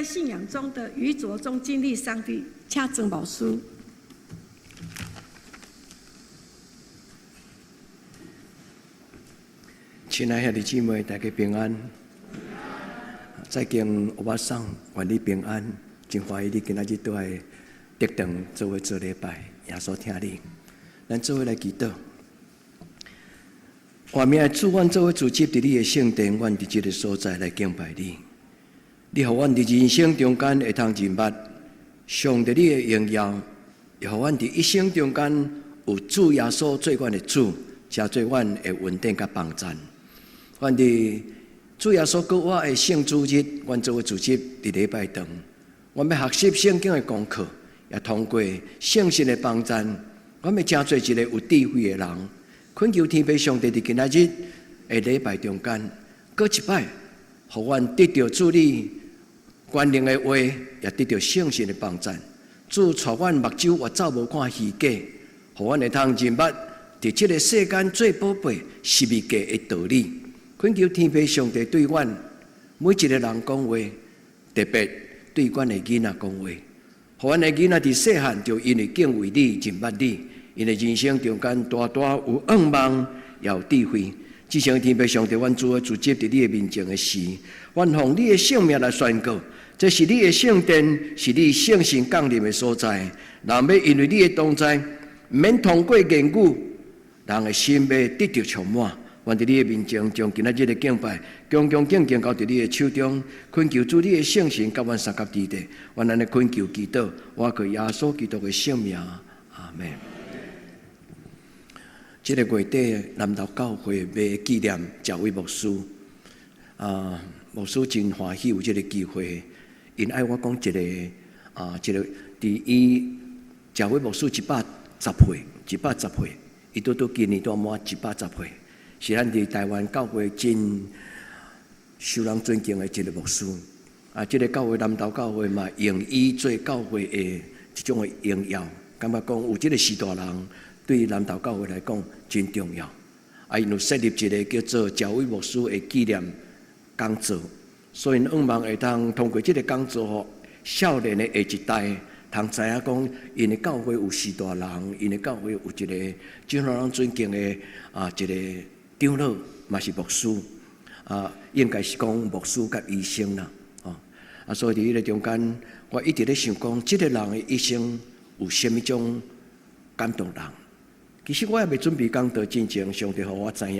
在信仰中的愚拙中經歷上帝。請曾牧師。親愛兄弟姊妹，大家平安。再見，歐巴桑，願你平安。真歡喜你今仔日倒來得堂做伙做禮拜，耶穌疼你。咱做伙來祈禱。活命的主，阮做伙聚集佇你的聖殿，阮佇這个所在來敬拜你。你予阮佇人生中間會通認捌上帝你的榮耀，也予阮佇一生中間有主耶穌做阮的主，成做阮的恩典佮幫贊。阮佇主耶穌閣活的聖主日，阮做伙聚集佇禮拜堂，阮欲學習聖經的功課，也通過聖神的幫贊，阮欲成做一个有智慧的人。懇求天父上帝佇今仔日的禮拜中間，閣一擺，予阮得著主你權能的話，也得著聖神的幫贊。主帶阮目睭越走無看虛假，予阮會通認捌佇這个世間最寶貝十字架的道理。懇求天父上帝對阮每一个人講話，特別對阮的囡仔講話，予阮的囡仔佇細漢就因為敬畏你、認捌你。𪜶的人生中間，大大有向望，也有智慧。至聖天父上帝，阮主的聚集佇你的面前的時，阮奉你的聖名來宣告：這是你的聖殿，是你聖神降臨的所在。人欲因為你的同在，毋免通過言語，人的心欲得著充滿。阮佇你的面前，將今仔日的敬拜，恭恭敬敬交佇你的手中，懇求主你的聖神佮阮相佮佇咧。阮按呢懇求祈禱，倚靠耶穌基督的聖名，阿們。這个月底，南投教會欲紀念趙偉牧師。啊，牧師真歡喜有這个機會，𪜶愛我講一个啊，一个佇伊趙偉牧師110歲，一百十歲，伊拄拄今年拄滿一百十歲，是咱佇台灣教會真受人尊敬的一個牧師。啊，這个教會南投教會嘛，用伊做教會的這種的榮耀，感覺講有這个序大人。對南投教會來講真重要，啊，𪜶有設立一个叫做趙偉牧師的紀念講座，所以向望會當通過這个講座，予少年的下一代通知影講，𪜶的教會有序大人，𪜶的教會有一个真予人尊敬的啊一个長老，嘛是牧師，啊，應該是講牧師佮醫生啦，哦，啊，所以佇彼个中間，我一直咧想講，這个人的一生有啥物種感動人？其實我猶未準備講道進前，上帝予我知影，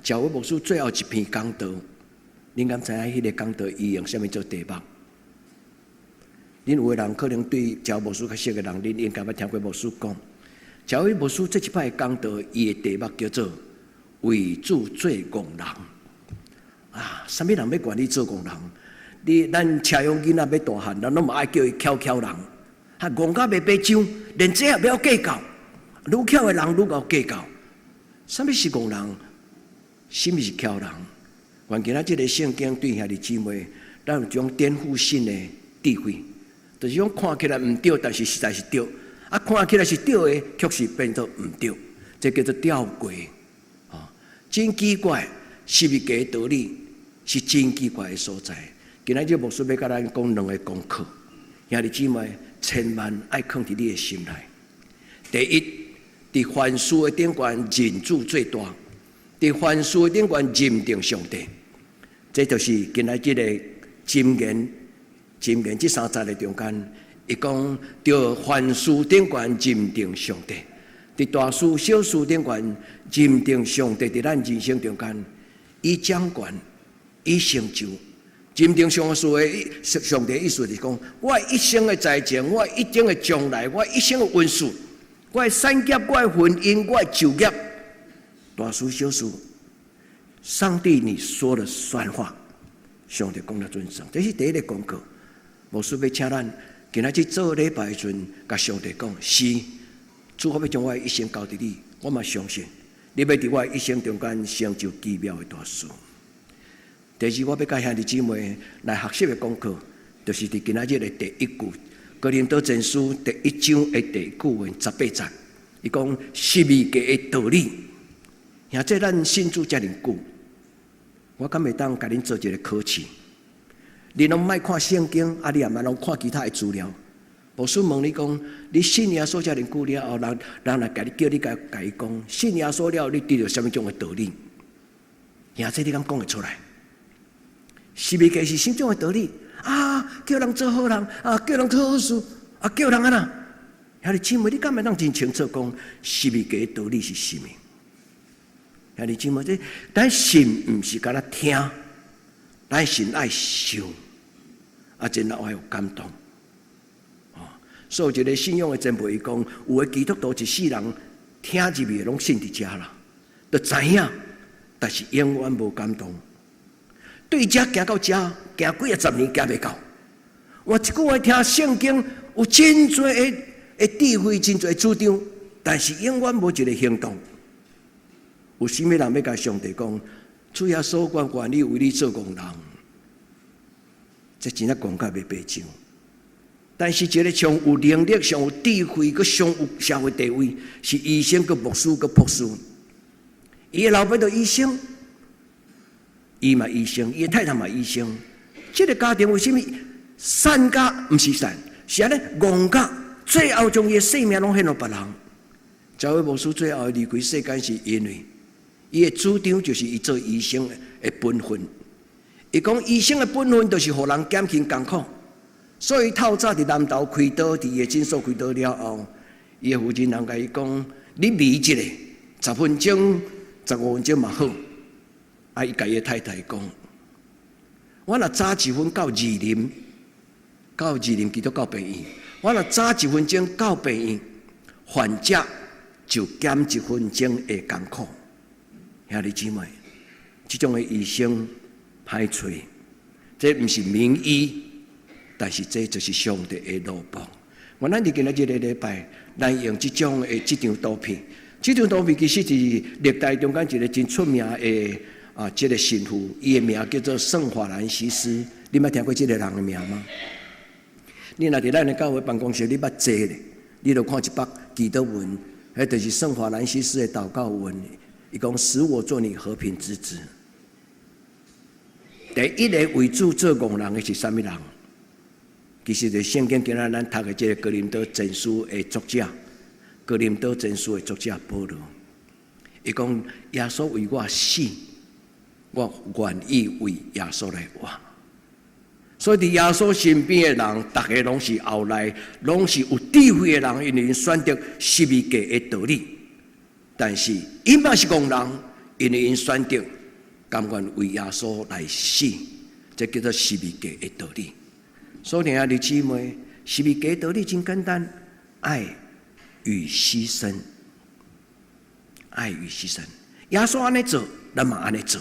趙偉牧師最後一篇講道，恁敢知影彼个講道伊用啥物做題目？恁有的人可能對趙牧師較熟的人，恁應該捌聽過牧師講，趙偉牧師這一擺講道，伊的題目叫做“為主做戇人”。啊，啥物人欲願意做戇人？你咱車用囡仔欲大漢，咱攏嘛愛叫伊巧巧人，哈戇甲袂白上，連這也袂曉計較。愈巧的人愈𠢕計較，啥物是戇人？啥物是巧人？願今仔這个聖經對兄弟姊妹，咱有種顛覆性的智慧，就是講看起來毋對，但是實在是對；啊，看起來是對的，卻是變做毋對，這叫做吊詭。啊，真奇怪，十字架的道理是真奇怪的所在。今仔日牧師欲共咱講兩个功課，兄弟姊妹，千萬愛囥佇你的心內。第一，佇凡事的頂懸認主最大，佇凡事的頂懸認定上帝，這就是今仔這个箴言，箴言這三節的中間，伊講著凡事頂懸認定上帝，佇大事小事頂懸認定上帝，佇咱人生中間，伊掌權，伊成就。認定上帝的上帝意思就是講，我一生的才情，我一生的將來，我一生的運勢，我的產業，我的婚姻，我的就業，大事小事，上帝你說了算話，上帝講了準算，這是第一个功課。牧師欲請咱今仔日做禮拜的時陣，共上帝講，是，主，我欲將我的一生交佇你，我嘛相信，你欲佇我的一生中間成就奇妙的大事。第二，我欲共兄弟姊妹來學習的功課，就是佇今仔日的第一句，哥林多前書第一章的第一句話十八節，伊講十字架的道理。兄弟咱信主遮爾久，我敢會當共恁做一个考試？你攏莫看聖經，啊，你也莫攏看其他的資料。牧師問你講，你信耶穌遮爾久了後，人人來共你叫你共共伊講，信耶穌了後，你得著啥物種的道理？兄這你敢講會出來？十字架是啥種的道理？啊，叫人做好人，啊，叫人做好事，啊，叫人按怎？兄弟姊妹，你敢會當真清楚講十字架的道理是啥物？兄弟姊妹，這咱信毋是干焦聽，咱信愛想，啊，真愛有感動。哦，所以一个信仰的前輩伊講，有的基督徒一世人聽入去攏信佇遮啦，就知影，但是永遠無感動。對遮行到遮，行幾仔十年行袂到。換一句話，聽聖經有真濟的的智慧，真濟主張，但是永遠無一个行動。有啥物人欲共上帝講？主耶穌，我願意為你做戇人，這真正講甲袂白上。但是一个上有能力、上有智慧、閣上有社會地位，是醫生、閣牧師、閣博士。伊的老爸就醫生，伊嘛醫生，伊的太太嘛醫生。這个家庭為啥物散甲毋是散，是按呢戇甲最後將伊的性命攏獻予別人。這位牧師最後離開世間，是因為伊的主張就是伊做醫生的本分。伊講醫生的本分就是予人減輕艱苦，所以透早佇南投開刀，佇伊的診所開刀了後，伊的夫人人共伊講：你瀰一下，10分鐘、15分鐘嘛好。啊，伊共伊的太太講：我若早一分到士林，到士林基督教病院，我若早一分鐘到病院，患者就減一分鐘的艱苦。兄弟姊妹，這種的醫生歹揣，這毋是名醫，但是這就是上帝的奴僕。我咱佇今仔這个禮拜，咱用這種的這張圖片，這張圖片其實是歷代中間一个真出名的啊，這个神父，伊的名叫做聖法蘭西斯。你捌聽過這个人的名嗎？你若佇咱的教會辦公室，你捌坐咧，你就看一幅祈禱文，彼就是聖法蘭西斯的禱告文。伊講：使我做你和平之子。第一个為主做戇人的是啥物人？其實佇聖經今仔咱讀的這个哥林多前書的作者，哥林多前書的作者保羅，伊講耶穌為我死，我願意為耶穌來活。所以佇耶穌身邊的人，逐个攏是後來攏是有智慧的人，因為𪜶選擇十字架的道理。但是𪜶嘛是戇人，因為𪜶選擇甘願為耶穌來死，這叫做十字架的道理。所以兄弟姊妹，十字架道理真簡單，愛與犧牲，愛與犧牲。耶穌按呢做，咱嘛按呢做。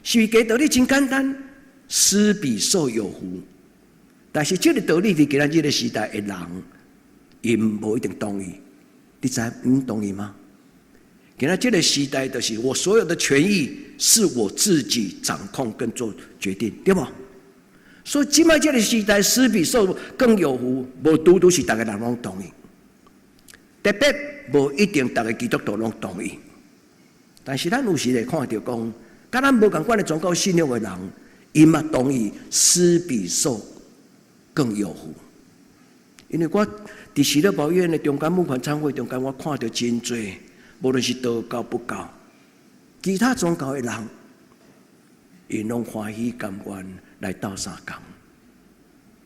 十字架道理真簡單，施比受有福。但是這个道理佇今仔這个時代的人，𪜶無一定同意。你知𪜶同意嗎？今仔這个時代就是我所有的權益是我自己掌控跟做決定，對無？所以這擺這个時代，施比受更有福，無拄拄是逐个人攏同意，特別無一定逐个基督徒攏同意。但是咱有時會看著講，佮咱無仝款的宗教信仰的人，𪜶嘛同意施比受更有福。因為我佇喜樂保院的中間募款餐會中間，我看著真濟，無論是道教、佛教，其他宗教的人，𪜶攏歡喜甘願來鬥相共。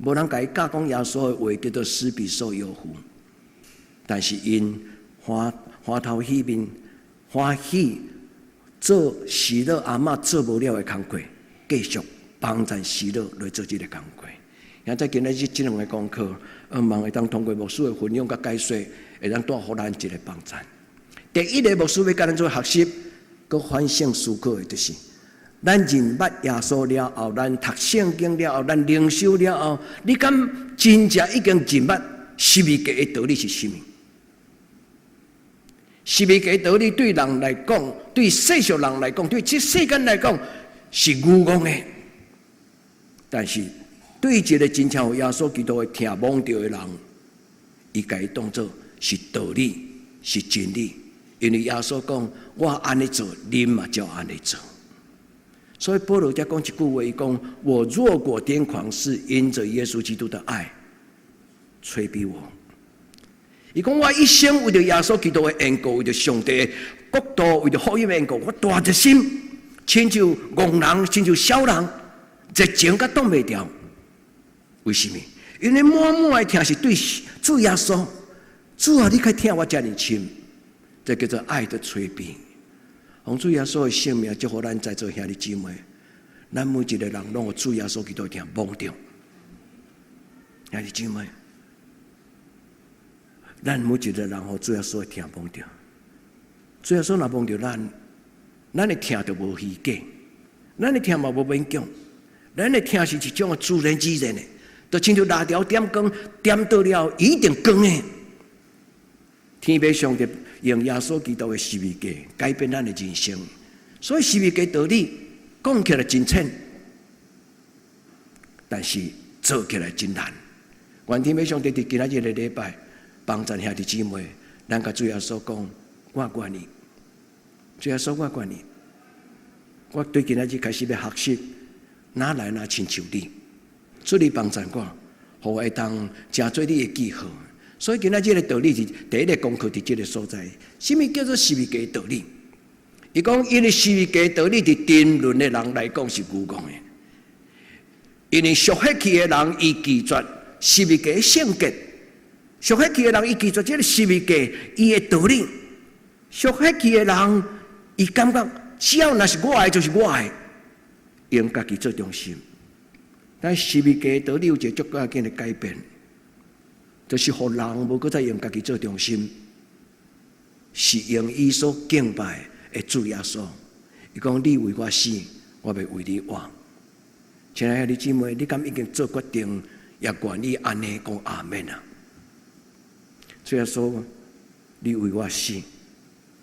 無人共伊教講耶穌的話叫做施比受有福，但是𪜶歡歡頭喜面，歡喜做喜樂阿嬤做無了的工課，繼續幫贊喜樂來做這个工課。現在今仔日這兩个功課，希望會當通過牧師的分享佮解說，會當帶予咱一个幫贊。第一个牧師欲共咱做學習，閣反省思考的，就是咱認捌耶穌了後，咱讀聖經了後，咱靈修了後，你敢真正已經認捌十字架的道理是啥物？十字架的道理對人來講，對世俗人來講，對這世間來講是愚戇的，但是對一个真正有耶穌基督的疼摸著的人，伊共伊當做是道理，是真理。因為耶穌講：我按呢做，恁嘛照按呢做。所以保羅才講一句話，伊講：我若果癲狂，是因著耶穌基督的愛催逼我。伊講我一生為著耶穌基督的緣故，為著上帝的國度，為著福音的緣故，我大熱心，親像戇人，親像痟人，熱情佮擋袂牢。為啥物？因為滿滿的疼是對主耶穌，主啊，你較疼我遮爾深，這叫做愛的催逼。奉主耶穌的聖名祝福咱在座兄弟姊妹，咱每一個人攏予主耶穌基督的疼摸著。兄弟姊妹，咱每一個人予主耶穌的疼摸著。主耶穌若摸著咱，咱的疼就無虛假，咱的疼嘛無勉強，咱的疼是一種自然自然的，就親像蠟燭點光，點著了一定光的。天父上帝用耶穌基督的十字架改變咱的人生，所以十字架道理講起來真淺，但是做起來真難。願天父上帝佇今仔日的禮拜幫助兄弟姊妹，咱共主耶穌講：我願意。主耶穌，我願意。我對今仔日開始欲學習，哪來哪親像你，主你幫助我，予我會當成做你的記號。所以今仔這个道理是第一个功課，佇這个所在。啥物叫做十字架道理？伊講，因為十字架道理佇沉淪的人來講是愚戇的，因為屬血氣的人伊拒絕十字架聖潔，屬血氣的人伊拒絕這个十字架伊的道理，屬血氣的人伊感覺只要若是我的就是我的，用家己做中心。但十字架道理有一个足要緊的改變。就是予人無閣再用家己做中心，是用伊所敬拜的主耶穌。伊講：你為我死，我欲為你活。親愛的姊妹，你敢已經做決定，也願意按呢講阿們啊？主耶穌，你為我死，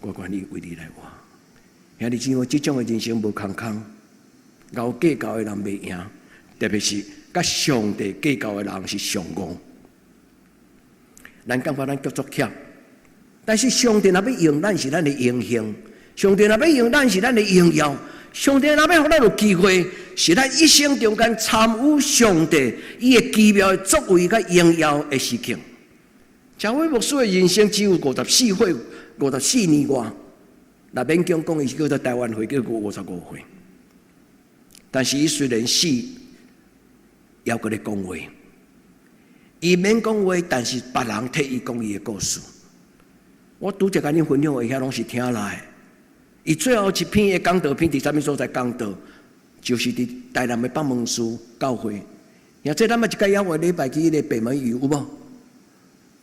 我願意為你來活。兄弟姊妹，這種的人生無空空，𠢕計較的人袂贏，特別是佮上帝計較的人是上戇。咱感覺咱足足巧，但是上帝若欲用咱是咱的榮幸，上帝若欲用咱是咱的榮耀，上帝若欲予咱有機會，是咱一生中間參與上帝伊的奇妙的作為佮榮耀的時刻。賈偉牧師的人生只有54歲，54年外，若勉強講，伊是叫做台灣歲，叫55歲。但是伊雖然死，猶閣咧講話。伊免講話，但是別人替伊講伊的故事。我拄則共恁分享的遐攏是聽來的。伊最後一篇的講道篇，佇啥物所在講道？就是佇台南的北門市教會。而這咱嘛一屆猶個禮拜去彼个北門嶼有無？佇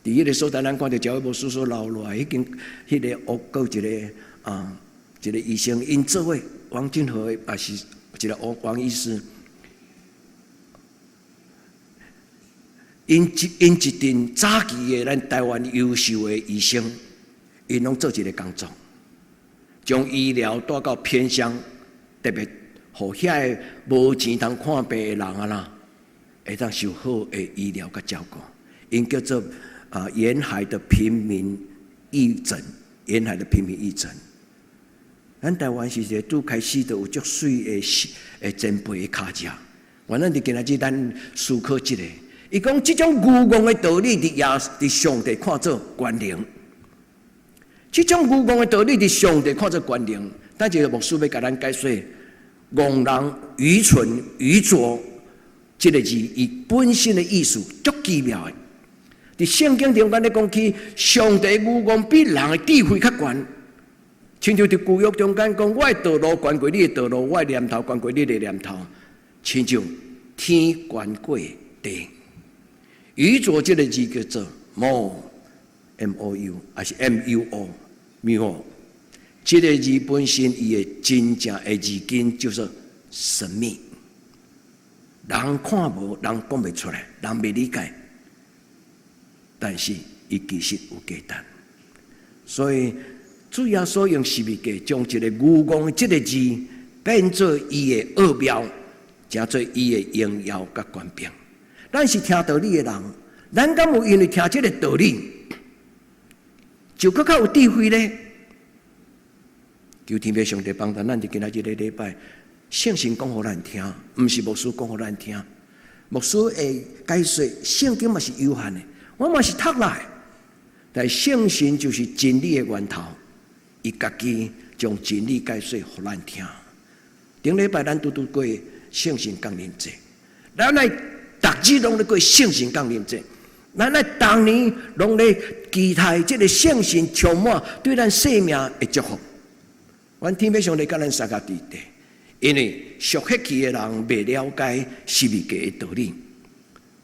彼個所在，咱看著賈偉牧師所留落來，彼間彼个屋，閣有一个啊，一个醫生，𪜶做伙王俊和也是一个王王醫師。𪜶一𪜶一陣早期的咱台灣優秀的醫生，𪜶攏做這个工作，將醫療帶到偏鄉，特別予遐个無錢通看病的人啊啦，會當受好的醫療佮照顧。𪜶叫做啊沿海的貧民義診，沿海的貧民義診。咱台灣是一個拄開始就有足媠的的前輩的跤跡，原來佇今仔日咱思考這个。伊講這種愚戇的道理，佇耶佇上帝看做權能。這種愚戇的道理，佇上帝看做權能。等一下牧師欲共咱解說，戇人、愚蠢、愚拙這个字，伊本身的意思足奇妙的。佇聖經中間咧講起，上帝愚戇比人的智慧較懸。親像佇舊約中間講，我的道路懸過你的道路，我的念頭懸過你的念頭，親像天懸過地。愚拙這个字叫做 mou，M O U，還是 M U O，muo。這个字本身伊的真正的字根就是神秘，人看無，人講袂出來，人袂理解，但是伊其實有價值。所以主耶穌用十字架將這个愚戇的這个字變做伊的奧妙，成做伊的榮耀佮權柄。咱是聽道理的人，咱敢有因為聽這个道理，就閣較有智慧呢？求天父上帝幫助咱，佇今仔這个禮拜，聖神講予咱聽，毋是牧師講予咱聽。牧師會解說聖經嘛是有限的，我嘛是讀來，但聖神就是真理的源頭，伊家己將真理解說予咱聽。頂禮拜咱拄拄過聖神降臨節，咱愛逐日攏咧過聖神降臨節，咱愛逐年攏咧期待這个聖神充滿對咱生命的祝福。阮天父上帝佮咱相佮佇底，因為屬血氣的人袂了解十字架的道理。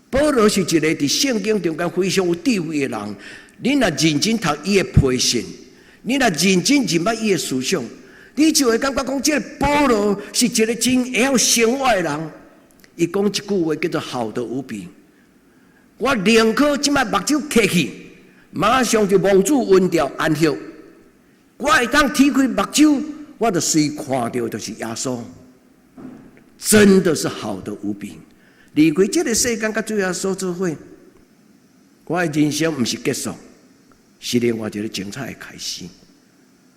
保羅是一个佇聖經中間非常有智慧的人。你若認真讀伊的批信，你若認真認捌伊的思想，你就會感覺講，這个保羅是一个真會曉生活的人。伊講一句話叫做“好得無比”。我寧可這擺目睭閉去，馬上就蒙主恩召安息。我會當提開目睭，我就隨看著就是耶穌，真的是好得無比。離開這个世間，佮主耶穌做伙，我的人生毋是結束，是另外一个精彩的開始。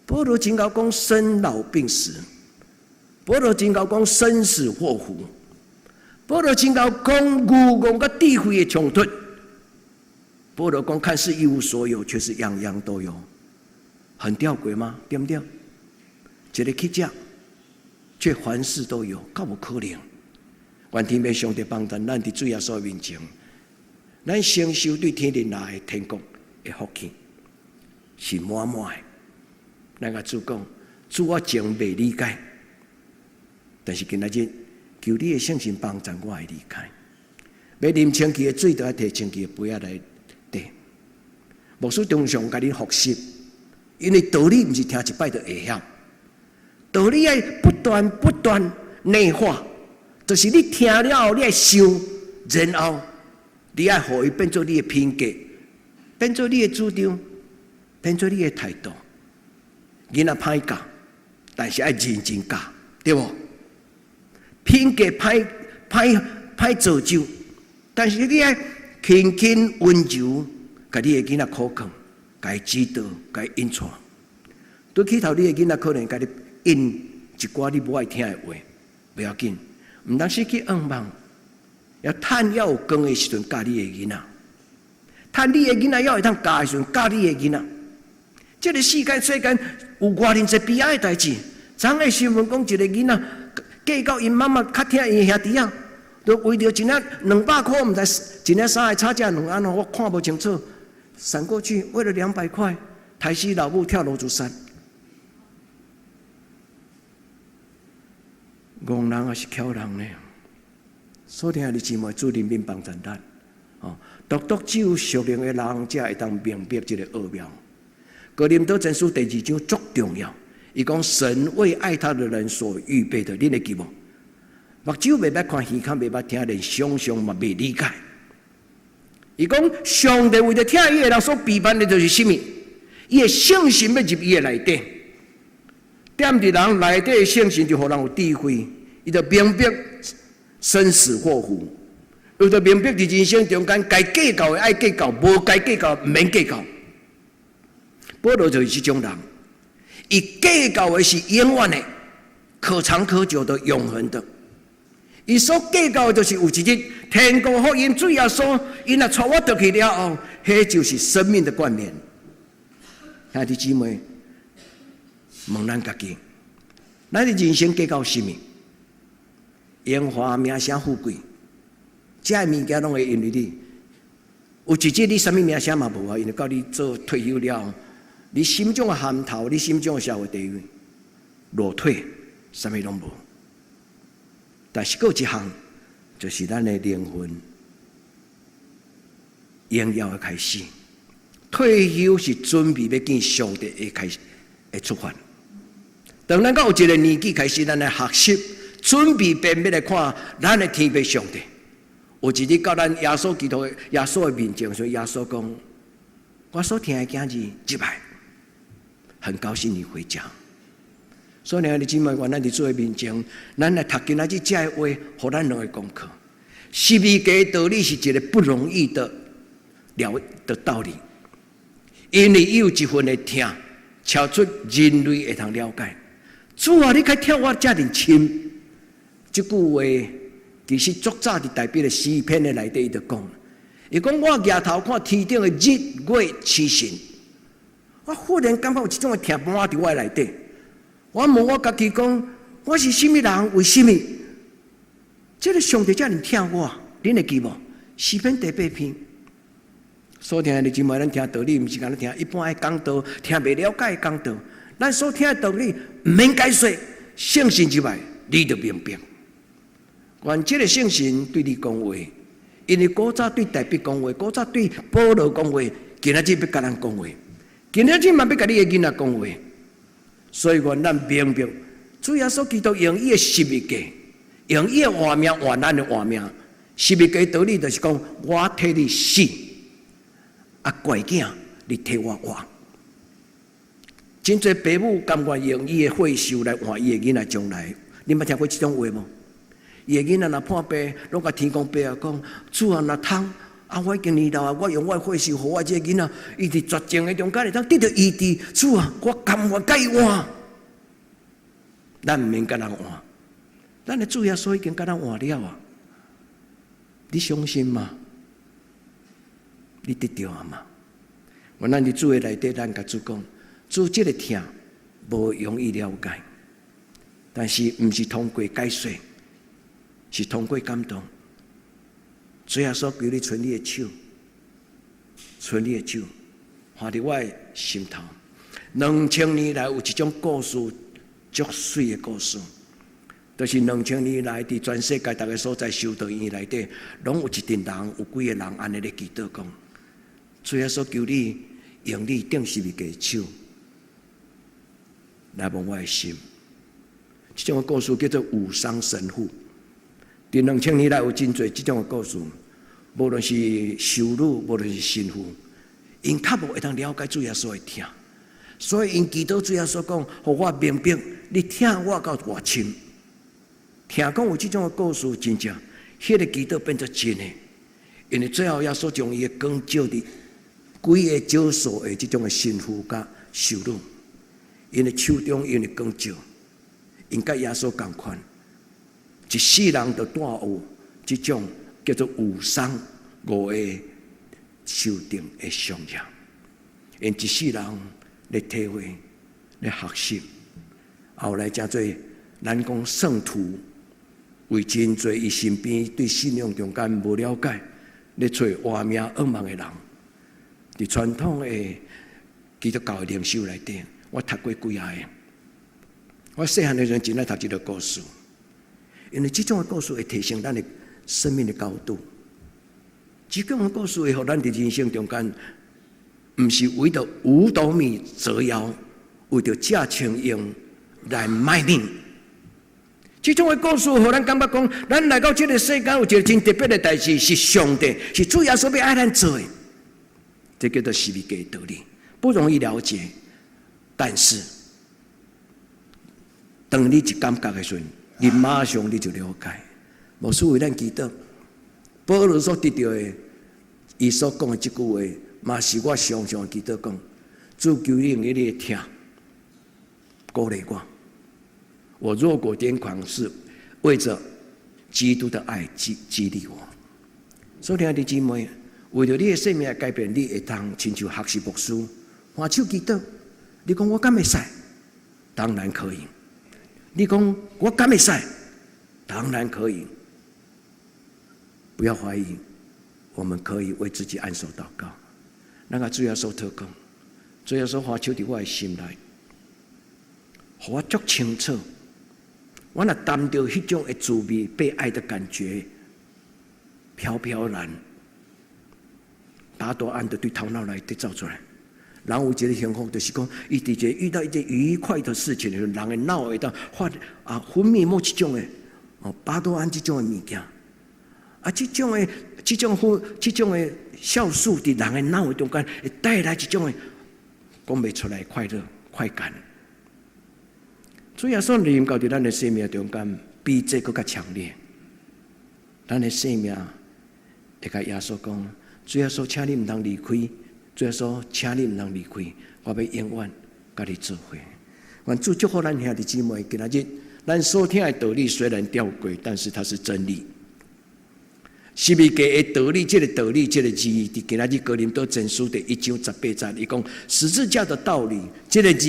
保羅真𠢕講生老病死，保羅真𠢕講生死禍福，保羅真𠢕講慾望佮智慧的衝突。保羅講看似一無所有，卻是樣樣都有，很吊詭嗎？對毋對？一个乞食，卻凡事都有，敢有可能？願天父上帝幫助咱佇主耶穌面前，咱承受對天靈來的天國的福氣，是滿滿的。咱共主講，主我真袂理解，但是今仔日求你的聖神幫助我來理解。欲啉清氣的水，就愛提清氣的杯仔來綴。牧師常常共恁複習，因為道理毋是聽一擺就會曉，道理愛不斷不斷內化，就是你聽了後，你愛想，然後你愛予伊變做你的品格，變做你的主張，變做你的態度。囡仔歹教，但是愛認真教，對無？品格歹歹歹造就，但是你愛輕輕溫柔，共你的囡仔苦勸，共伊指導，共伊引帶。對起頭，你的囡仔可能共你應一寡你無愛聽的話，袂要緊，毋通失去盼望。要趁猶有光的時陣教你的囡仔，趁你的囡仔猶會當教的時陣教你的囡仔。這个世間世間有偌爾濟悲哀的代誌。昨昏新聞講一个囡仔計較𪜶媽媽較疼𪜶兄弟仔，就為著一領200箍，毋知一領三个差價兩按怎，我看無清楚。閃過去，為了200塊，台西老母跳樓自殺。戇人抑是巧人呢？所以兄弟姊妹，主憐憫幫助咱。哦，獨獨只有屬靈的人，才會當明白這个奧妙。哥林多前書第二章足重要，伊講神為愛他的人所預備的，恁會記無？目睭袂捌看，耳孔袂捌聽，連想象嘛袂理解。伊講上帝為著疼伊的人所備辦的，就是啥物？伊的聖神欲入伊的內底，踮佇人內底的聖神就予人有智慧，伊就明白生死禍福，伊就明白佇人生中間該計較的愛計較，無該計較毋免計較。保羅就是這種人，伊計較的是永遠的、可長可久的、永恆的。伊所計較的就是有一日天國福音主耶穌，伊若帶我倒去了後，彼就是生命的冠冕。兄弟姊妹，問咱家己，咱的人生計較啥物？榮華名聲富貴，這个物件攏會因為你。有一日你啥物名聲嘛無啊，因為到你做退休了，你心中的銜頭，你心中的社會地位落退，啥物攏無。但是閣有一項，就是咱的靈魂榮耀的開始。退休是準備欲見上帝的開始的出發。當咱到有一个年紀開始，咱來學習準備，便欲來看咱的天父上帝。有一日到咱耶穌基督的耶穌的面前，所以耶穌講：我所疼的囝兒入來，很高興你回家。所以兄弟姊妹，願咱佇主的面前，咱來讀今仔日這个話，予咱兩个功課。十字架道理是一个不容易的了的道理，因為伊有一份的疼，超出人類會通了解。主啊，你較疼我遮爾深，這句話其實足早佇大衛的詩篇的內底，伊就講，伊講我舉頭看天頂的日月星辰，我忽然感覺有一種的疼滿佇我內底。我問我家己講，我是啥物人？為啥物？這个上帝遮爾疼我，恁會記無？詩篇第八篇。所聽的姊妹，咱聽道理，毋是干焦聽一般的講道，聽袂了解的講道。咱所聽的道理，毋免解說，聖神入來，你就明白。願這个聖神對你講話，因為古早對大衛講話，古早對保羅講話，今仔日欲共咱講話，今仔日嘛欲共你的囡仔講話。所以願咱明白，主耶穌基督用伊的十字架，用伊的活命換咱的活命。十字架道理就是講，我替你死，啊乖囝，你替我活。真濟爸母甘願用伊的血壽來換伊的囡仔將來，你捌聽過這種話無？伊的囡仔若破病，攏共天公伯仔講：主啊，若通啊，我已經年老啊，我用我的血壽予我這个囡仔，伊佇絕症的中間會當得著醫治。主啊，我甘願共伊換。咱毋免共人換，咱的主耶穌已經共咱換了啊！你相信嗎？你得著啊嗎？願咱佇主的內底，咱共主講，主這个疼無容易了解，但是毋是通過解說，是通過感動。主耶穌求你伸你的手，伸你的手，放佇我的心頭。2000年來有一種故事，足媠的故事，就是兩千年來佇全世界逐个所在修道院內底，攏有一陣人，有幾个人按呢咧祈禱講：主耶穌求你用你釘十字架的手來摸我的心。這種的故事叫做武桑神父。佇兩千年來有真濟這種的故事，無論是修女，無論是神父，𪜶較無會當了解主耶穌的疼，所以𪜶祈禱主耶穌講，予我明白，你疼我到偌深。聽講有這種的故事，真正，彼个祈禱變做真的，因為最後耶穌將伊的光照佇幾个少數的這種的神父佮修女，𪜶的手中𪜶的光照，𪜶佮耶穌仝款，一世人就帶有這種叫做武桑五个修定的上業，𪜶一世人咧體會、咧學習，後來成做咱講聖徒，為真濟伊身邊對信仰中間無了解，咧揣活命惡夢的人，佇傳統的基督教的靈修內底，我讀過幾仔个。我細漢的時陣真愛讀這个故事，因為這種的故事會提升咱的生命的高度。這種的故事會予咱佇人生中間，毋是為著五斗米折腰，為著食穿用來賣命。這種的故事，予咱感覺講，咱來到這个世間有一个真特別的代誌，是上帝，是主耶穌欲愛咱做的。這叫做十字架道理，不容易了解，但是當你一感覺的時陣，你馬上你就了解。牧師為咱祈禱，保羅所得著的，伊所講的這句話，嘛是我常常祈禱講，主求你用你的疼鼓勵我。我若果癲狂，是為著基督的愛激勵我。所以兄弟姊妹，為著你的生命改變，你會當親像學習牧師，按手祈禱。你講我敢會使？當然可以。你講我敢會使？當然可以。不要懷疑，我們可以為自己按手禱告。咱共主耶穌禱告，主耶穌按手佇我的心內，予我足清楚。我若擔著彼種的滋味，被愛的感覺，飄飄然，巴多胺就對頭腦內底走出來。人有一个幸福，就是講，伊佇一个遇到一件愉快的事情的時陣，人的腦會當發啊分泌某一種的哦巴多胺這種的物件，啊，這種的酵素佇人的腦的中間會帶來一種的講袂出來的快樂快感。主耶穌臨到佇咱的生命中間，比這閣較強烈。咱的生命會共耶穌講：主耶穌，請你毋通離開。主耶穌，請你毋通離開，我欲永遠共你做伙。願主祝福咱兄弟姊妹，今仔日咱所聽的道理雖然吊詭，但是它是真理。十字架的道理，這個道理，這個字，佇今仔日哥林多前書第1章18節，伊講十字架的道理，這個字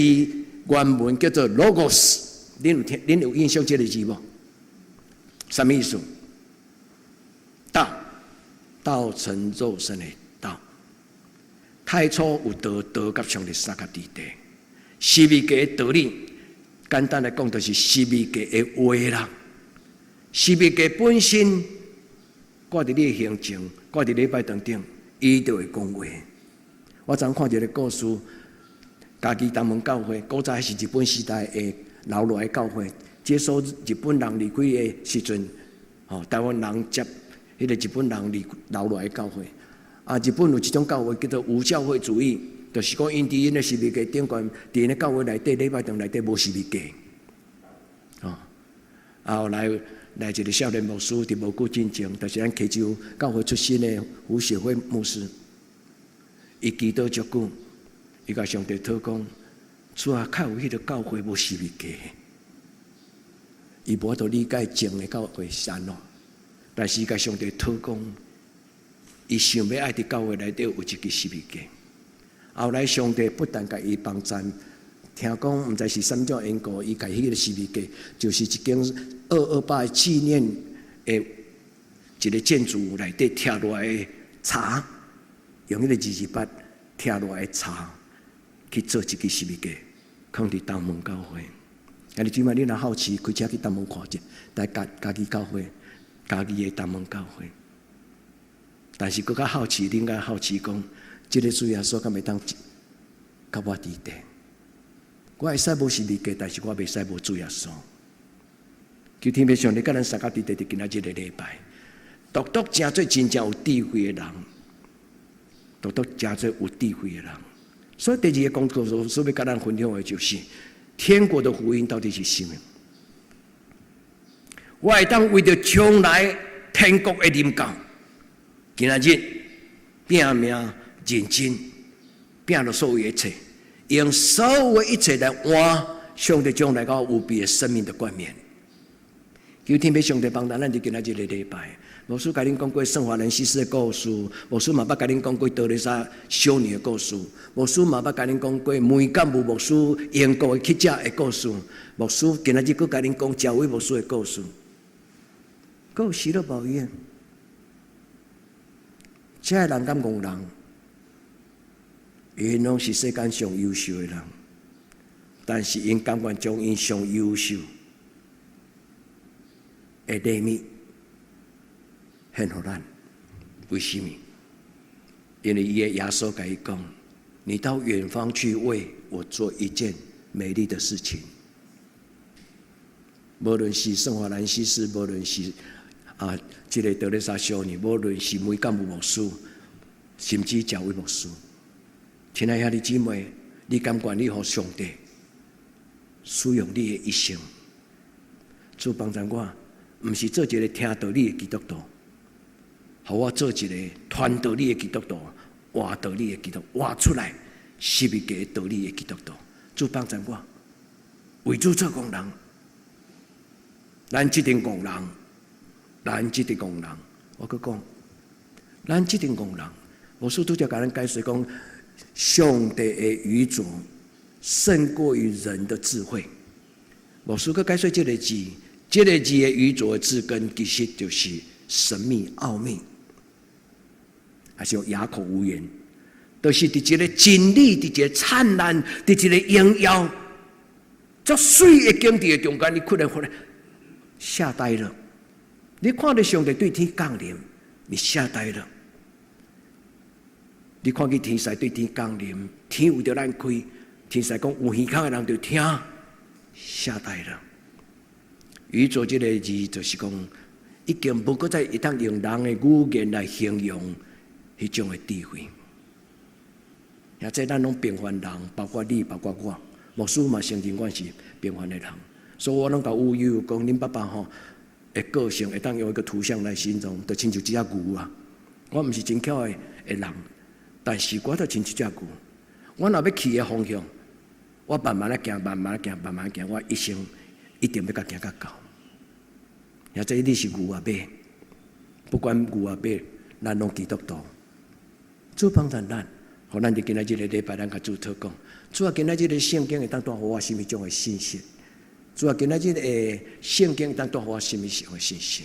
原文叫做 logos。恁有聽？恁有印象這個字無？啥物意思？道，道成肉身的道。太初有道，道佮上帝相佮佇地。十字架的道理，簡單來講，就是十字架的話啦。十字架本身掛佇你的胸前，掛佇禮拜堂頂，伊就會講話。我昨看一個故事，嘉義東門教會，古早是日本時代的留落來教會，接收日本人離開的時陣，吼，台灣人接彼個日本人離留落來教會。啊，日本有一種教會叫做無教會主義，就是講𪜶佇𪜶的十字架頂懸，佇𪜶的教會內底禮拜堂內底無十字架。哦，啊後來來一個少年牧師，佇無久進前，就是咱溪州教會出身的胡雪輝牧師，伊祈禱足久，伊共上帝禱講：主啊，較有彼個教會無十字架，伊無法度理解前的教會是按怎，但是伊共上帝禱講，伊想欲愛佇教會內底有一支十字架。後來上帝不但共伊幫贊，聽講毋知是啥物種緣故，伊共彼個十字架，就是一間228紀念的一個建築內底拆落來的柴，用彼個228拆落來的柴去做一支十字架，囥佇東門教會。啊，你這擺你若好奇，開車去東門看者，來家家己教會，家己的東門教會。但是閣較好奇，你應該好奇講，這個主耶穌敢會當佮我佇地？我會使無十字架，但是我袂使無主耶穌。求天父上帝佮咱相佮佇地，佇今仔這個禮拜，獨獨成做真正有智慧的人，獨獨成做有智慧的人。所以第二個工作所欲佮咱分享的就是，天國的福音到底是啥物？我會當為著將來天國的臨到，今仔日拼命認真，拼落所有一切，用所有的一切來換上帝將來到無比的生命的冠冕。求天父上帝幫助咱，佇今仔這個禮拜，牧師共恁講過聖法蘭西斯的故事，牧師嘛捌共恁講過德蕾莎修女的故事，牧師嘛捌共恁講過梅干武牧師英國的記者的故事，牧師今仔日閣共恁講趙偉牧師的故事。故事都無一樣，這个人敢戇人，𪜶攏是世間上優秀的人，但是𪜶甘願將𪜶上優秀的禮物獻予咱，為什麼？因為伊的耶穌共伊講：你到遠方去為我做一件美麗的事情。無論是聖法蘭西斯，無論是啊，這個德蕾莎修女，無論是梅干武牧師，甚至趙偉牧師，親愛兄弟姊妹，你甘願你予上帝使用你的一生，主幫助我，毋是做一個聽道理的基督徒，予我做一個傳道理的基督徒，活道理的基督徒，活出來十字架道理的基督徒。主幫助我，為主做工人，咱這陣戇人，咱這陣戇人，我閣講，咱這陣戇人，牧師拄才共咱解釋講，上帝的愚拙勝過於人的智慧。牧師閣解釋這個字，這個字的愚拙的字根，其實就是神秘奧秘，還是啞口無言，就是佇一個真理，佇一個燦爛，佇一個榮耀，足媠的境地的中間，你忽然忽然嚇呆了。你看著上帝對天降臨，你嚇呆了。你看見天使對天降臨，天為著咱開，天使講有耳孔的人就聽，嚇呆了。愚拙這個字就是講，已經無閣再會當用人的語言來形容彼種的智慧。也這咱攏平凡人，包括你，包括我，牧師嘛承認我是平凡的人，所以我攏共有友講，恁爸爸吼的個性會當用一個圖像來形容，就親像一隻牛啊。我毋是真巧的的人，但是我就親像一隻牛。我若欲去的方向，我慢慢仔行，慢慢仔行，慢慢仔行，我一生一定欲共行較到。或者你是牛抑馬，不管牛抑馬，咱攏基督徒。主幫助咱，予咱佇今仔日个禮拜，咱共主禱告。主啊，今仔日个聖經會當帶予我啥物種的信息？主啊，今仔日個聖經會當帶予我啥物種的信息？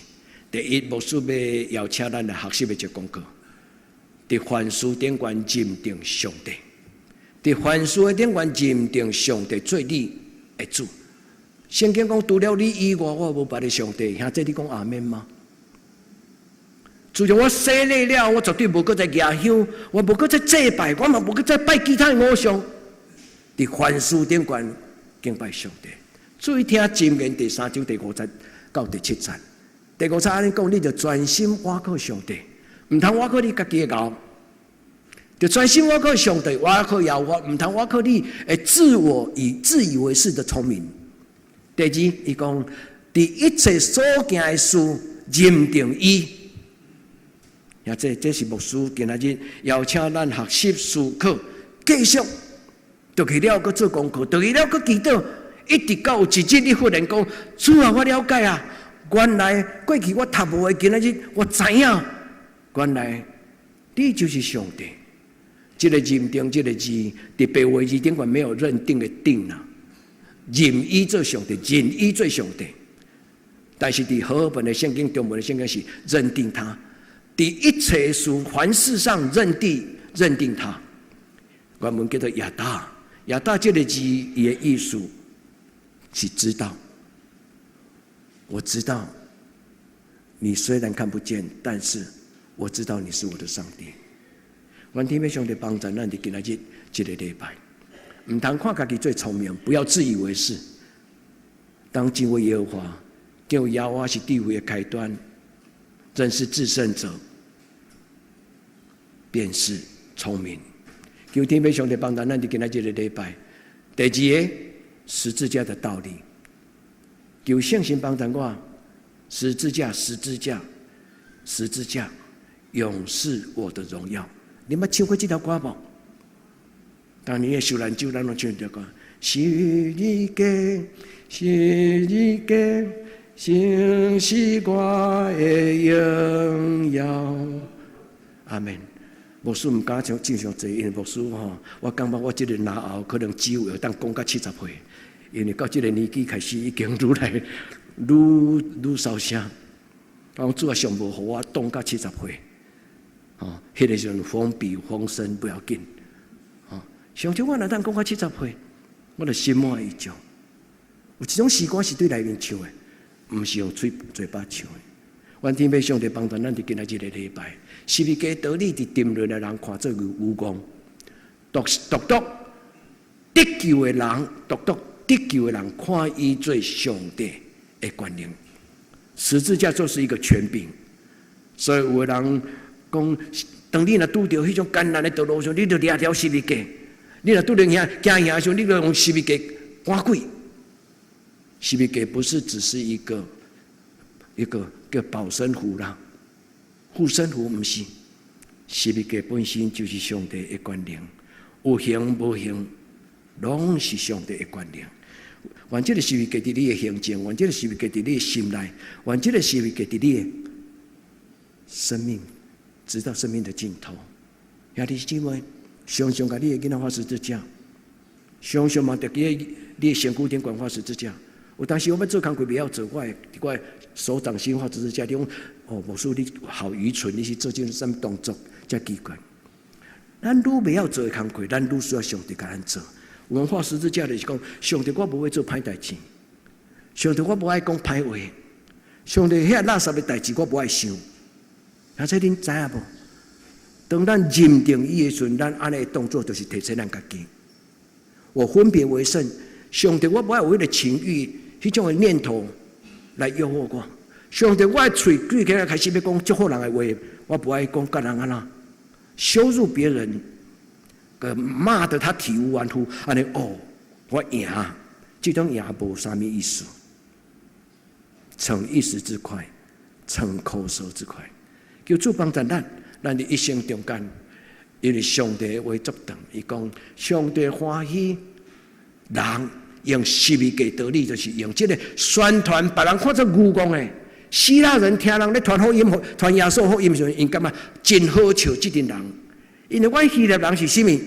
第一，牧師欲邀請咱來學習的一個功課，佇凡事頂懸認定上帝，佇凡事的頂懸認定上帝做你的主。聖經講，除了你以外，我無別的上帝。兄弟，你講阿們嗎？自從我洗禮了，我絕對無閣再舉香，我無閣再祭拜，我嘛無閣再拜其他的偶像。佇凡事頂懸敬拜上帝。注意聽箴言第三章第五節到第七節。第五節按呢講，你著專心倚靠上帝，毋通倚靠你家己的𠢕，著專心倚靠上帝，倚靠耶和華，毋通倚靠你的自我以自以為是的聰明。第二，伊講佇一切所行的事認定伊。也這這是牧師今仔日邀請咱學習思考，繼續讀去了，閣做功課，讀去了，閣祈禱，一直到有一日你忽然講：主啊，我了解啊，原來過去我讀無的，今仔日我知影，原來你就是上帝。這個認定這個字，佇白話字頂懸沒有認定的定啊，認伊做上帝，認伊做上帝。但是佇和合本的聖經、中文的聖經是認定他。佇一切事凡事上認定認定他，原文叫做亞達，亞達這個字，伊的意思是知道。我知道，你雖然看不見，但是我知道你是我的上帝。願天父上帝幫助咱佇今仔日這個禮拜，毋通看家己最聰明，不要自以為是。當敬畏耶和華，敬畏耶和華是智慧的開端，認識至聖者，便是聰明。求天父上帝幫助咱佇今仔日這個禮拜。第二個十字架的道理，求聖神幫助我。十字架，十字架，十字架，永是我的榮耀。你捌唱過這條歌無？當年的受難週，咱攏唱這歌。十字架，十字架，永是我的榮耀。阿門。牧師毋敢唱唱傷濟，因為牧師吼，我感覺我這個嚨喉可能只有會當講到70歲，因為到這個年紀開始已經愈來愈愈燒聲。講主啊，上無予我擋到70歲，吼，彼個時陣風比風聲不要緊，吼，上帝我若當講到七十歲，我就心滿意足。有一種詩歌是對內面唱的，毋是用嘴嘴巴唱的。願天父上帝幫助咱佇今仔日個禮拜，十字架道理佇沉淪的人看做愚戇，獨獨獨得救的人，獨獨得救的人看伊做上帝的權能。十字架就是一個權柄，所以有的人講，當你若拄著彼種艱難的道路上，你就掠著十字架；你若拄著驚驚嚇時，你就用十字架趕鬼。十字架不是只是一個一個叫保身符啦，護身符毋是，十字架本身就是上帝的權能，有形無形，攏是上帝的權能。願這個十字架佇你的行政，願這個十字架佇你的心內，願這個十字架佇你的生命，直到生命的盡頭。兄弟姊妹，常常共你的囡仔畫十字架，常常嘛佇你的身軀頂懸畫十字架。有當時我欲做工課袂曉做，我會佇我手掌心畫十字架。你講哦，牧師你好愚蠢，你是做這種啥物動作？遮奇怪。咱愈袂曉做的工課，咱愈需要上帝共咱做。我們畫十字架就是講，上帝我無愛做歹代誌，上帝我無愛講歹話，上帝遐垃圾的代誌我無愛想。啊，這恁知影無？當咱認定伊的時陣，咱按呢動作就是提醒咱家己。我分別為聖，上帝我無愛有彼個情慾，彼種的念頭來誘惑我。上帝我的喙對起來開始欲講祝福人的話，我無愛講共人按怎羞辱別人，閣罵得他體無完膚，按呢哦，我贏，這種贏無啥物意思。逞一時之快，逞口舌之快，求主幫助咱，咱佇一生中間，因為上帝的話足長，伊講上帝歡喜人用十字架道理，就是用這個宣傳，別人看做愚戇的。希臘人聽人咧傳福音，傳耶穌福音時陣，𪜶感覺真好笑這陣人，因為阮希臘人是啥物？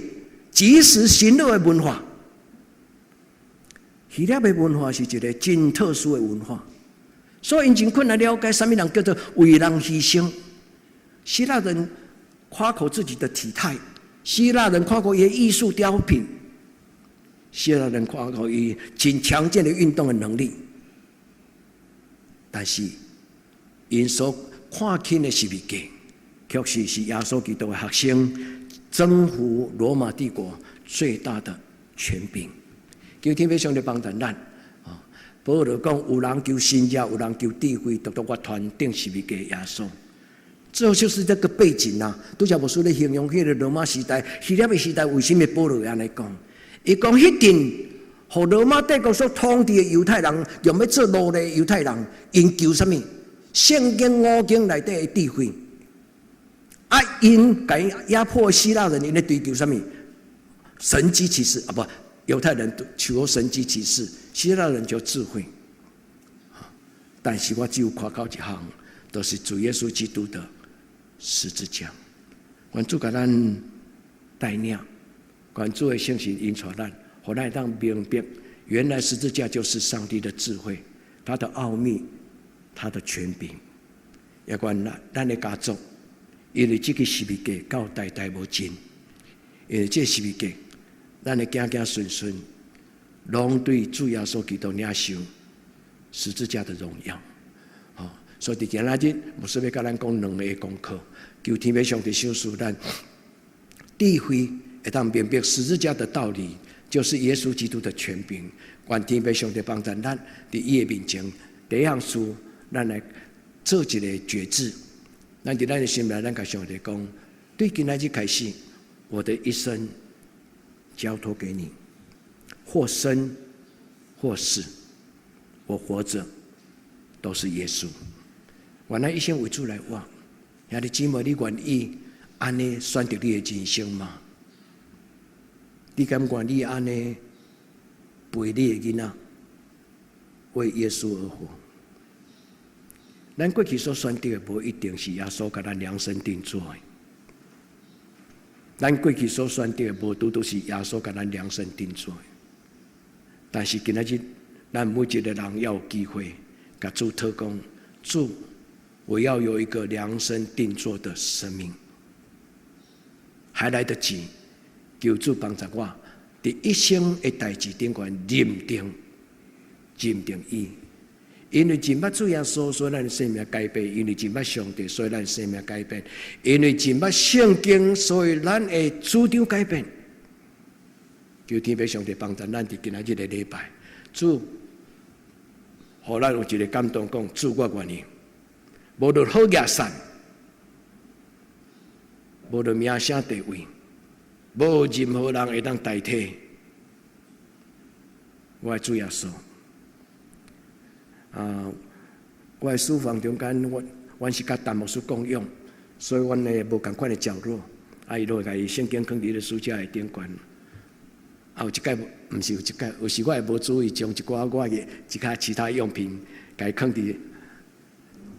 及時行樂的文化。希臘的文化是一個真特殊的文化，所以𪜶真困難了解啥物人叫做為人犧牲。希臘人誇口自己的體態，希臘人誇口伊藝術雕品，希臘人誇口伊真強健的運動的能力，但是𪜶所看輕的十字架，確實是耶穌基督的學生征服羅馬帝國最大的權柄。求天父上帝幫助咱。啊，保羅講，有人求身價，有人求智慧，獨獨我傳釘十字架耶穌。這就是這個背景啊！拄才牧師咧形容彼個羅馬時代、希臘的時代，為啥物保羅會按呢講？伊講彼陣，予羅馬帝國所統治的猶太人，用欲做奴隸猶太人，𪜶求啥物？聖經五經內底的智慧。啊，𪜶共壓迫希臘人，𪜶咧追求啥物？神蹟奇事啊，不，猶太人求神蹟奇事，希臘人求智慧。但是我只有誇口一項，就是主耶穌基督的十字架。願主共咱帶領，願主的聖神引導咱，予咱會當明白，原來十字架就是上帝的智慧，他的奧秘，他的權柄。也願咱咱的家族，因為這個十字架到代代無盡，因為這個十字架，咱的子子孫孫，攏對主耶穌基督領受十字架的榮耀。所以佇今仔日，牧師欲共咱講兩个功課，求天父上帝賞賜咱智慧，會當明白十字架的道理，就是耶穌基督的權柄。願天父上帝幫助咱佇伊的面前，第一項事，咱來做一个決志。咱佇咱的心內，咱共上帝講，對今仔日開始，我的一生交託給你，或生或死，我活着都是耶穌。願咱一生為主來活，兄弟姊妹，你願意按呢選擇你的人生嗎？你敢願意按呢陪你的囡仔為耶穌而活？咱過去所選擇的，無一定是耶穌共咱量身定做的。咱過去所選擇的，無拄拄是耶穌共咱量身定做的。但是今仔日，咱每一个人要有機會，共主禱講，主，我要有一個量身定做的生命，還來得及，求主幫助我，佇一生的代誌頂懸認定、認定伊。因為認捌主耶穌，所以咱生命改變；因為認捌上帝，所以咱生命改變；因為認捌聖經，所以咱的主張改變。求天父上帝幫助咱佇今仔日个禮拜，主，予咱有一个感動，講主我願意，無論好額散，無論名聲地位，無任何人會當代替我的主耶穌。啊，我的書房中間，阮是佮陳牧師共用，所以阮的無仝款的角落，啊，伊就會共伊聖經囥佇咧書架的頂懸。啊，有一擺，毋是有一擺，有時我會無注意，將一寡我的一寡其他用品，共伊囥佇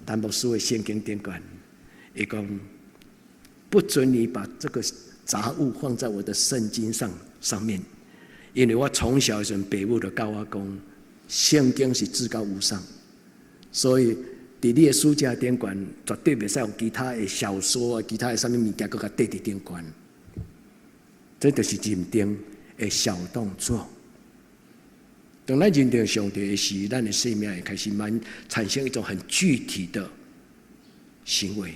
陳牧師的聖經頂懸。伊講不准你把這個雜物放在我的聖經上面，因為我從小的時陣，爸母就教我講，聖經是至高無上，所以佇你的書架頂懸，絕對袂使用其他的小說啊，其他的啥物物件，閣共綴佇頂懸。這就是認定的小動作。當咱認定上帝的時，咱的生命會開始慢產生一種很具體的行為。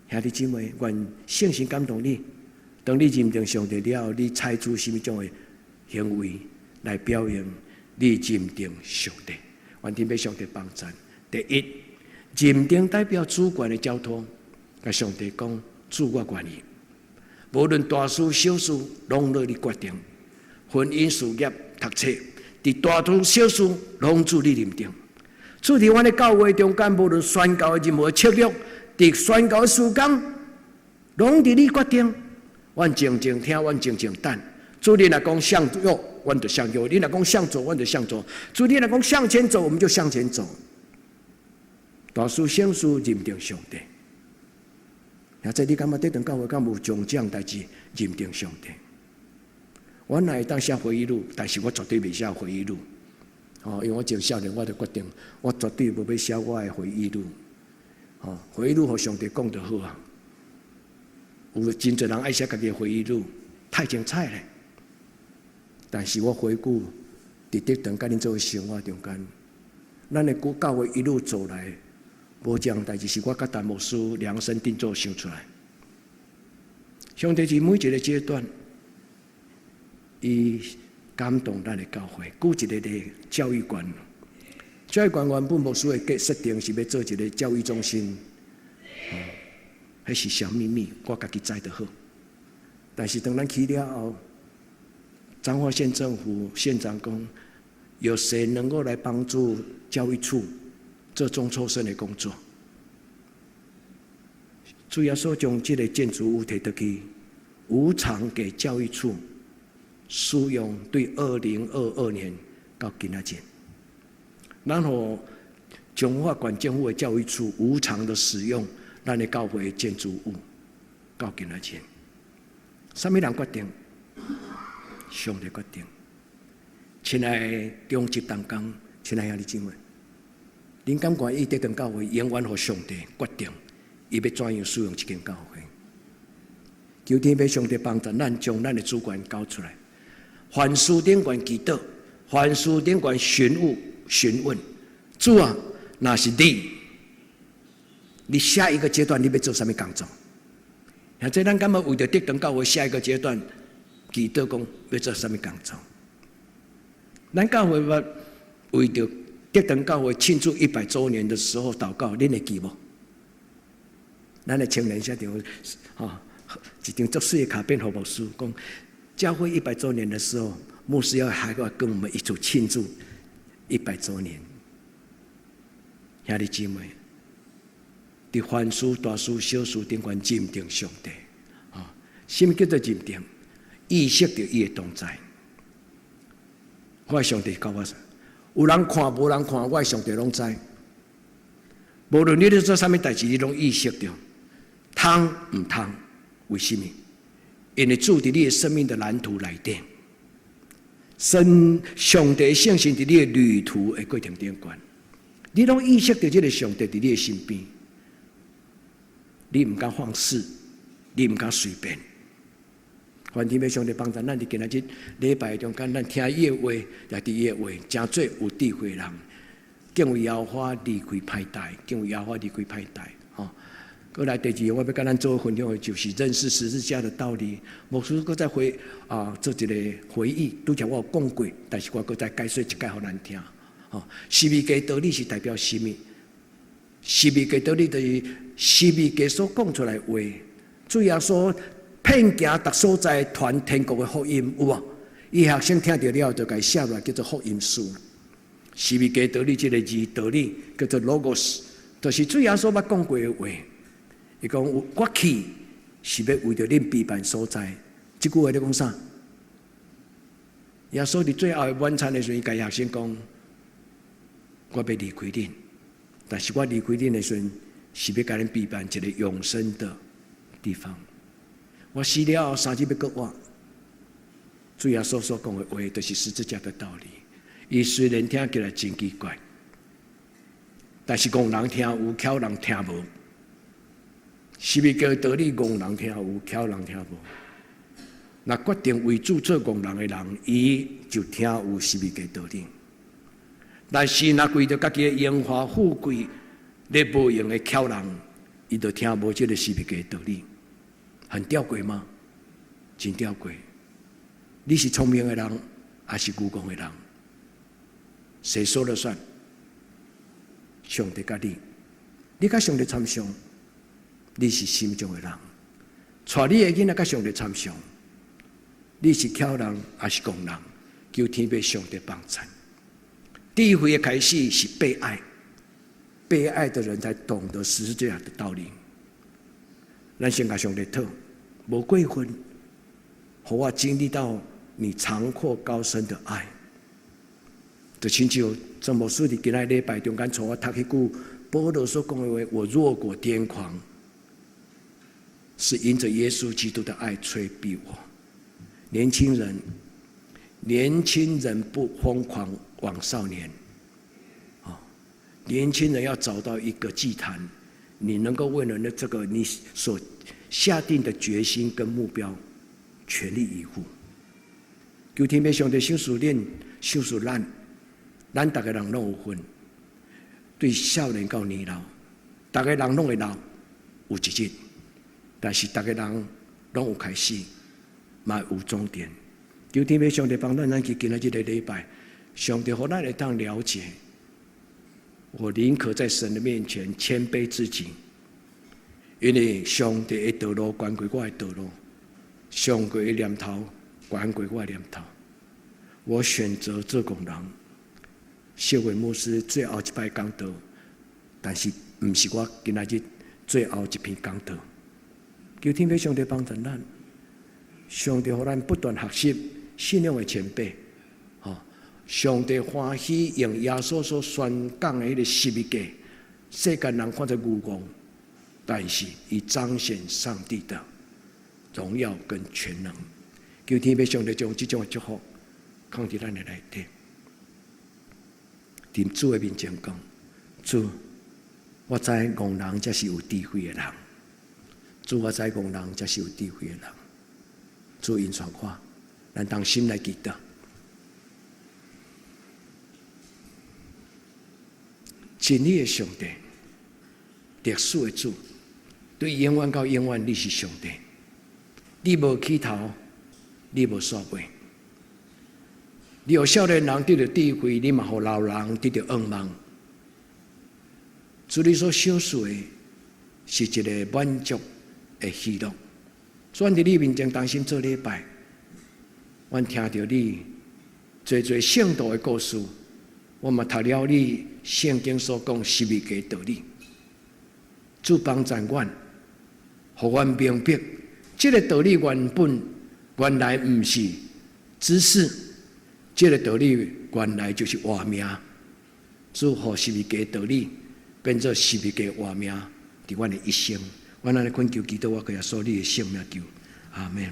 兄弟姊妹，願聖神感動你。當你認定上帝了後，你採取啥物種的行為來表現你認定上帝？願天父上帝幫助。第一，認定代表主權的交託，共上帝講，主我願意。無論大事小事，攏落你決定。婚姻、事業、讀冊，佇大事小事，攏主你認定。主佇阮的教會中間，無論宣教的任何策略，佇宣教的時間，攏佇你決定。阮靜靜聽，阮靜靜等。主你若講向右，阮就向右；你若講向左，阮就向左。主，你若講向前走，我們就向前走。大事小事認定上帝。或者你感覺德堂教會敢有將這樣代誌認定上帝？我若會當寫回憶錄，但是我絕對袂寫回憶錄。哦，因為我從少年我就決定，我絕對無欲寫我的回憶錄。哦，回憶錄予上帝講就好啊。有真濟人愛寫家己的回憶錄，太精彩咧。但是我回顧佇德堂佮恁做伙生活中間，咱的古教會一路走來，無一項代誌是我佮陳牧師量身定做想出來。上帝佇每一個階段，伊感動咱的教會。舉一個例，教育館，教育館原本牧師的計設定是欲做一個教育中心，哦，彼是小秘密，我家己知就好。但是當咱去了後，彰化縣政府縣長講，有誰能夠來幫助教育處做中輟生的工作？主耶穌將這個建築物提倒去，無償給教育處使用，對2022年到今仔日，然後彰化縣政府的教育處無償的使用咱的教會建築物，到今仔日，啥物人決定？上帝決定。親愛的中職同工，親愛兄弟姊妹，恁敢願意德堂教會永遠予上帝決定，伊欲怎樣使用這間教會？求天父上帝幫助咱，將咱的主權交出來。凡事頂懸祈禱，凡事頂懸詢問詢問，主啊，若是你，你下一個階段你欲做啥物工作？或者咱敢欲為著德堂教會下一個階段祈禱講欲做啥物工作？咱教會捌為著德堂教會慶祝100週年的時候禱告，恁會記無？咱的青年寫張，吼，一張足媠的卡片予牧師，講教會100週年的時候，牧師要還要跟我們一起慶祝100週年。兄弟姊妹，佇凡事、大事、小事頂懸認定上帝，啊，啥物叫做認定？意識著伊的同在。我的上帝教我啥？有人看，無人看，我的上帝攏知。無論你咧做啥物代誌，你攏意識著，通毋通？為啥物？因為主佇你的生命的藍圖內底，神上帝聖神佇你的旅途的過程頂懸，你攏意識著這個上帝佇你的身邊，你毋敢放肆，你毋敢隨便。願天父上帝幫助咱佇今仔日禮拜中間，咱聽伊的話，也佇伊的話，成做有智慧人，敬畏耶和華，離開歹代，敬畏耶和華，離開歹代。吼，過來第二個，我欲佮咱做分享的，就是認識十字架的道理。牧師閣再回啊，做一個回憶，拄才我有講過，但是我閣再解說一擺予咱聽。吼，十字架道理是代表啥物？十字架道理就是十字架所講出來話，主耶穌遍行逐所在傳天國的福音，有無？伊學生聽著了後，就共伊寫落來，叫做福音書。十字架道理這個字道理叫做 logos，就是主耶穌捌講過的話。伊講我去是欲為著恁備辦所在。這句話咧講啥？耶穌佇最後的晚餐的時陣，伊共學生講：我欲離開恁，但是我離開恁的時陣，是欲共恁備辦一個永生的地方。我死了後三日欲閣活。主耶穌所講的話，就是十字架的道理。伊雖然聽起來真奇怪，但是戇人聽有，巧人聽無。十字架道理，戇人聽有，巧人聽無。若決定為主做戇人的人，伊就聽有十字架道理。但是若為著家己的榮華富貴，咧無用的巧人，伊就聽無這個十字架道理。很吊詭嗎？真吊詭。你是聰明的人，還是愚戇的人？誰說了算？上帝佮你，你佮上帝參詳，你是心中的人。帶你的囡仔佮上帝參詳，你是巧人還是戇人？求天父上帝幫助。智慧的開始是被愛，被愛的人才懂得十字架的道理。咱先共上帝討，無過分，予我經歷到你長闊高深的愛。就親像鄭牧師佇今仔禮拜中間，帶我讀彼句保羅所講的話：我若果癲狂，是因著耶穌基督的愛催逼我。年輕人，年輕人不瘋狂枉少年。啊，年輕人要找到一個祭壇，你能夠為了呢這個你所下定的決心跟目標，全力以赴。求天父上帝賞賜恁，賞賜咱，咱逐個人攏有份。對少年到年老，逐個人攏會老，有一日，但是逐個人攏有開始，嘛有終點。求天父上帝幫咱，咱去今仔這個禮拜，上帝予咱會當了解。我寧可在神的面前謙卑自己，因為上帝的道路懸過我的道路，上帝的念頭懸過我的念頭。我選擇做工人。謝偉牧師最後一擺講道，但是毋是我今仔日最後一篇講道。求天父上帝幫助咱，上帝予咱不斷學習信仰的前輩，吼！上帝歡喜用耶穌所宣講的彼個十字架，世間人看做愚戇，但是伊彰顯上帝的榮耀跟全能。求天父上帝將這種的祝福放佇咱的內底。佇主的面前講，主，我知戇人才是有智慧的人。主，我知戇人才是有智慧的人。主引帶我，咱同心來祈禱。真理的上帝，歷史的主，對永遠到永遠，你是上帝。你無起頭，你無煞尾。你予少年人得著智慧，你嘛予老人得著願望。主你所賞賜的，是一個滿足的喜樂。主佇你面前同心做禮拜，阮聽著你濟濟聖徒的故事，我嘛讀了你聖經所講十字架道理。主幫助阮，予阮明白，這個道理原本原來毋是知識，這個道理原來就是活命。主予十字架道理變做十字架活命，佇阮的一生。阮按呢懇求祈禱，我閣耶穌你的聖名求，阿門。